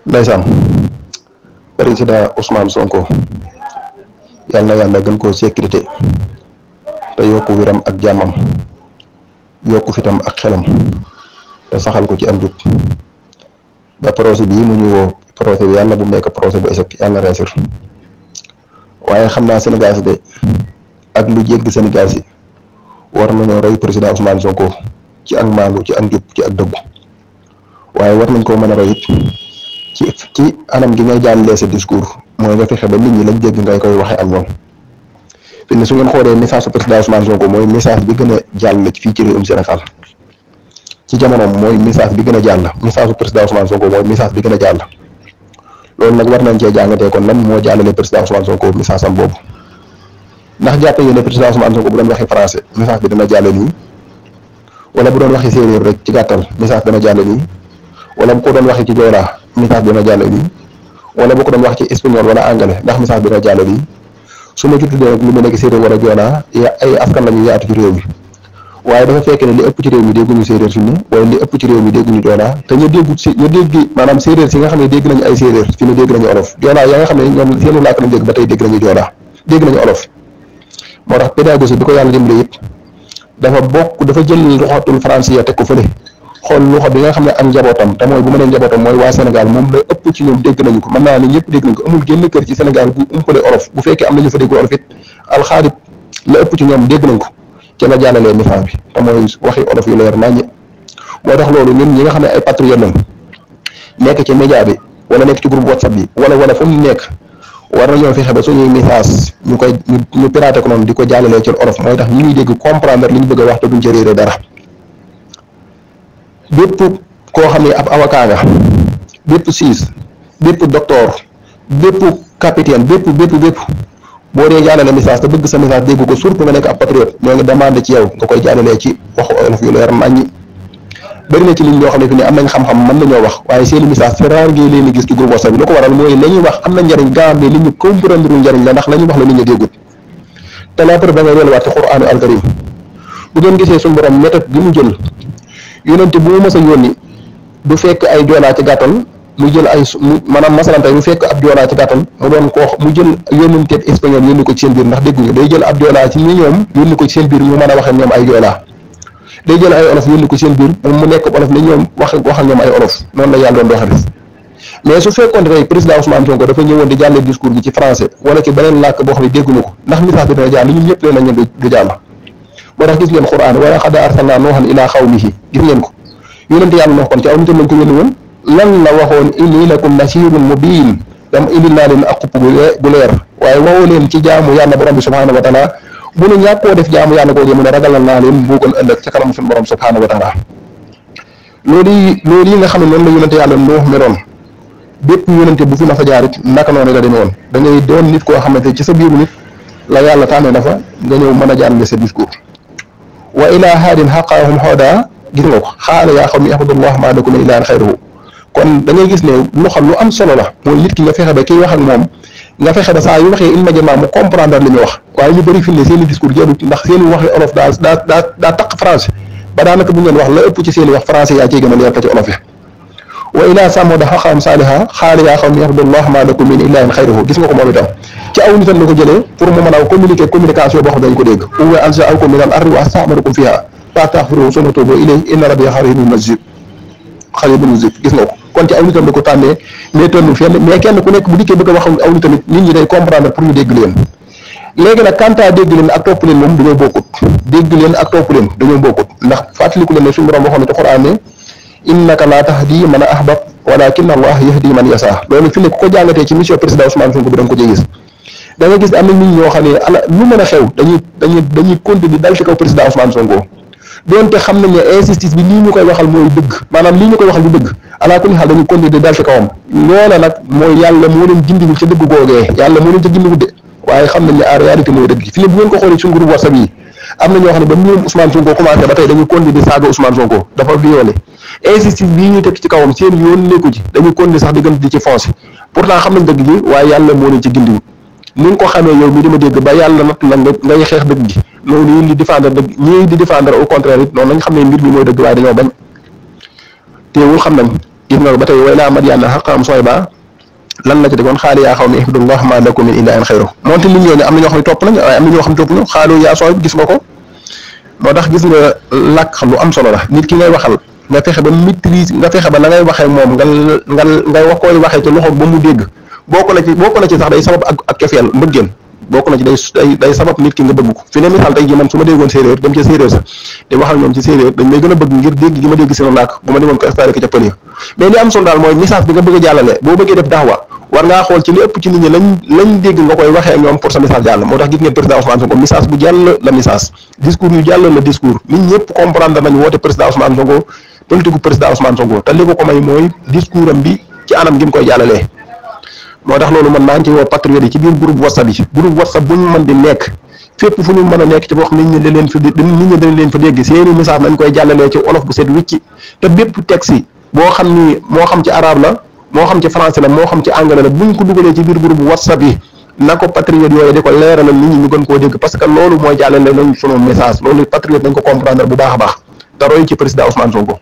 ndeysaan président Ousmane Sonko yàlla na yàlla gën koo sécurité te yokku wiram ak jàmmam yokku fitam ak xelam te saxal ko ci am jub ba projet bii mu ñu woo projet bi yàlla bu nekk projet bu échec yàlla na réussir waaye xam naa Sénégal si de ak lu jéggi Sénégal si war nañoo roy président Ousmane Sonko ci ak maandu ci ak njub ci ak dëggu waaye war nañ koo mën a roy it ci anam gi ngay jàllalee sa discours mooy nga fexe ba nit ñi lañ dégg ngay koy waxee ak ñoom fi ne su ngeen xoolee message su président Ousmane Sonko mooy message bi gën a jàll fii ci réewum Sénégal ci jamonoom mooy message bi gën a jàll message su président Ousmane Sonko mooy message bi gën a jàll loolu nag war nañ cee jàngatee kon lan moo jàllale président Ousmane Sonko message am boobu ndax jàpp ngeen ne président Ousmane Sonko bu doon waxee français message bi dana jàlle nii wala bu doon waxee séeréer rek ci gàttal message dana jàlle nii wala bu ko doon waxee ci joolaa message bi dana jàlle nii wala bu ko doon wax ci espagnol wala anglais ndax message bi dana jàlle nii su ma ci tuddee rek lu mu nekk séeréer wala joolaa ay askan la ñu yaatu ci réew mi waaye dafa fekk ne li ëpp ci réew mi dégguñu séeréer fi ne wala li ëpp ci réew mi dégguñu joolaa te ñu déggu si ñu dégg maanaam séeréer si nga xam ne dégg nañu ay séeréer fi ne dégg nañu olof joolaa ya nga xam ne ñoom seenu làkk lañ dégg ba tey dégg nañu joolaa dégg nañu olof moo tax pédagogie bi ko yàlla dimbali it dafa jël loxatul français ya teg ko fële xool loxo bi nga xam ne ak njabootam te mooy bu ma nee njabootam mooy waa Sénégal moom la ëpp ci ñoom dégg nañu ko mën naa ne ñëpp dégg nañu ko amul génn kër ci Sénégal bu umpale olof bu fekkee am nañu fa dégg olof it alxaarib la ëpp ci ñoom dégg nañ ko ci la jàllalee message bi te mooy waxi olof yu leer naññi moo tax loolu ñun ñi nga xam ne ay patriote lañ nekk ci média bi wala nekk ci groupe WhatsApp bi wala fu mu nekk war nañoo fexe ba suñuy message ñu piraté ko noonu di ko jàllalee ci olof mooy tax ñu ngi dégg comprendre li ñu bëgg a wax te duñ ci réeré dara bépp koo xam ne ab avocat nga bépp siis bépp docteur bépp capitaine bépp boo dee jàllale message te bëgg sa message dégg ko surtout nga nekk ab patriote ñoo ngi demandé ci yow nga koy jàllalee ci waxu olof yu leer naññi bëri na ci liñ ñoo xam ne fi ne am nañ xam-xam mën nañoo wax waaye seeni message c'est rare ngay leen di gis ci groupe WhatsApp bi lu ko waral mooy la ñuy wax am na njariñ gaa am ne nit ñi comprendre njariñ la ndax la ñuy wax la nit ñi déggut te la preuve ba ngay delluwaat ci Qur'aanu al-Karim bu ngeen gisee suñu borom méthode bi mu jël yónente bu mu mës a yónni du fekk ay joolaa ci gàttal mu jël ay maanaam masalan tey mu fekk ab joolaa ci gàttal mu doon koo mu jël yónnenteeb espagnol yónni ko ci seen biir ndax dégguñu day jël ab joolaa ci ñi ñoom yónni ko ci seen biir ñu mën a waxee ñoom ay joolaa day jël ay olof yónni ko seen biir moom mu nekk olof ni ñoom wax ak ñoom ay olof noonu la yàlla doon doxalis mais su fekkoon tey président Ousmane Sonko dafa ñëwoon di jàllee discours bi ci français wala ci beneen làkk boo xam ne dégguñu ko ndax message bi dina jàll ñun ñëpp leen nañ du jàll moo tax gis ngeen Qur'an wa laqad arsalnaa Nuuhan ilaa qawmihi gis ngeen ko yónente yàlla Nuux kon ci aw nitam lañ ko yónni woon lan la waxoon inni lakum nasiirun mubiin dam indil naa leen ak xupp gu leer waaye woo leen ci jaamu yàlla borom bi subhaanahu wa taala bu nu ñàkkoo def jaamu yàlla googu mu ne ragalal naa leen mbugal ëllëg ca kanam suñu borom subhaanahu wa taala loolu yi nga xam ne noonu la yónente yàlla Nuux meloon bépp yónente bu fi ma fa jaar it naka noonu la demee woon da ngay doon nit koo xamante ci sa biiru nit la yàlla tànnee na fa nga ñëw mën a jàllale sa discours wa ilaa haadin xaqaahum xoodaa gis nga ko xaala yaa qawmi i'budullaha maa lakum min ilaahin xayruhu kon da ngay gis ne lu am solo la mooy nit ki nga fexe ba kiy wax ak moom nga fexe ba saa yu waxee immédiatement mu comprendre li ñu wax waaye ñu bëri fi ne seen i discours jarut ndax seen i waxi olof daa taq français ba daanaka bu ngeen wax la ëpp ci seen i wax français yaa ciy gën a leer ka ci olof yi wa ilaa samuuda axaahum saalihan qaala yaa qawmi i'budullaha maa lakum min ilaahin xayruhu gis nga ko moom itam ci aw nitam la ko jëlee pour mu mën a communication boo xam dañ ko dégg huwa ansha'akum minal ardi wa asta'marakum fiihaa fastaghfiruuhu summa tuubuu ilayhi inna rabbii qariibun mujiib gis nga ko kon ci aw nitam la ko tànnee mais tënnu fenn mais kenn ku nekk bu dikkee bëgg a wax aw nitam nit ñi day comprendre pour ñu dégg leen léegi nag kantaa dégg leen ak topp leen moom dañoo bokkut dégg leen ak topp leen dañoo bokkut ndax fàttaliku leen ne suñu borom waxoon na ci Qur'an ne innaka laa tahdi man ahbabta walaakinna Allaha yahdi man yashaa loolu fi ne ku ko jàngatee ci mission président Ousmane Sonko bi da nga ko cee gis da nga gis am na nit ñoo xam ne lu mën a xew dañuy continuer dal ci kaw président Ousmane Sonko doonte xam nañ ne injustice bi lii ñu koy waxal mooy dëgg maanaam lii ñu koy waxal du dëgg alaa kulli xaal dañuy continuer dal ci kawam loola nag mooy yàlla moo leen gindiwul ca dëgg googee yàlla moo leen ca gindiwul de waaye xam nañ ne en réalité mooy dëgg fi ne bu ngeen ko xoolee suñu groupe WhatsApp yi am na ñoo xam ne ba mbirum Ousmane Sonko commencé ba tey dañuy continuer di saaga Ousmane Sonko dafa violé injustice bii ñu teg ci kawam seen yoon nekku ci dañuy continuer sax di gën di ci foncé pourtant xam nañ dëgg gi waaye yàlla moo leen ci gindiwul ni nga ko xamee yow mi dama dégg ba yàlla natt la ngay xeex dëgg gi loolu yéen di défendre dëgg ñii di défendre au contraire it noonu nañ xam ne mbir mi mooy dëgg waaye dañoo bañ teewul xam nañ gis nga ba tey way laa Madyana xaqam sooy ba lan la ci degoon xaali yaa xaw mi ihbudullah ma lakum min ilahin xayru moonte lim yooyu am na ñoo xam ne topp nañ waaye am na ñoo xam ne topp ñu xaalu yaa sooy gis nga ko moo tax gis nga làkk lu am solo la nit ki ngay waxal nga fexe ba maîtrise nga fexe ba la ngay waxee moom nga wax koy waxee ci loxo ba mu dégg bokk na ci sax day sabab ak kefeel mbëggeel bokk na ci day sabab nit ki nga bëgg ko fi ne misaal tey ji man su ma déggoon séeréer dem ca séeréer sax di waxal ñoom ci séeréer dañ may gën a bëgg ngir dégg gi ma dégg seen làkk bu ma demoon ko expliqué ca pël ya mais li am solo daal mooy message bi nga bëgg a jàllale boo bëggee def daawa war ngaa xool ci li ëpp ci nit ñi lañ dégg nga koy waxee ñoom pour sa message jàll moo tax gis ngeen président Ousmane Sonko message bu jàll la message discours yu jàll la discours nit ñëpp comprendre nañ woote président Ousmane Sonko politique président Ousmane Sonko te li ko may mooy discours am bi ci anam gi mu koy jàllalee moo tax loolu man maa ngi ci woo patriote yi ci biir groupe WhatsApp yi groupe WhatsApp bu ñu mën di nekk fépp fu ñu mën a nekk ci wax nit ñi dañ leen fa dégg seeni message nañ koy jàllalee ci olof bu set wicci te bépp texte boo xam ni moo xam ci arabe la moo xam ci français la moo xam ci anglais la buñ ko dugalee ci biir groupe WhatsApp yi na ko patriote yooyu di ko leeralal nit ñi ñu gën koo dégg parce que loolu mooy jàllale nañ sunu message loolu patriote nañ ko comprendre bu baax a baax te roy ci président Ousmane Sonko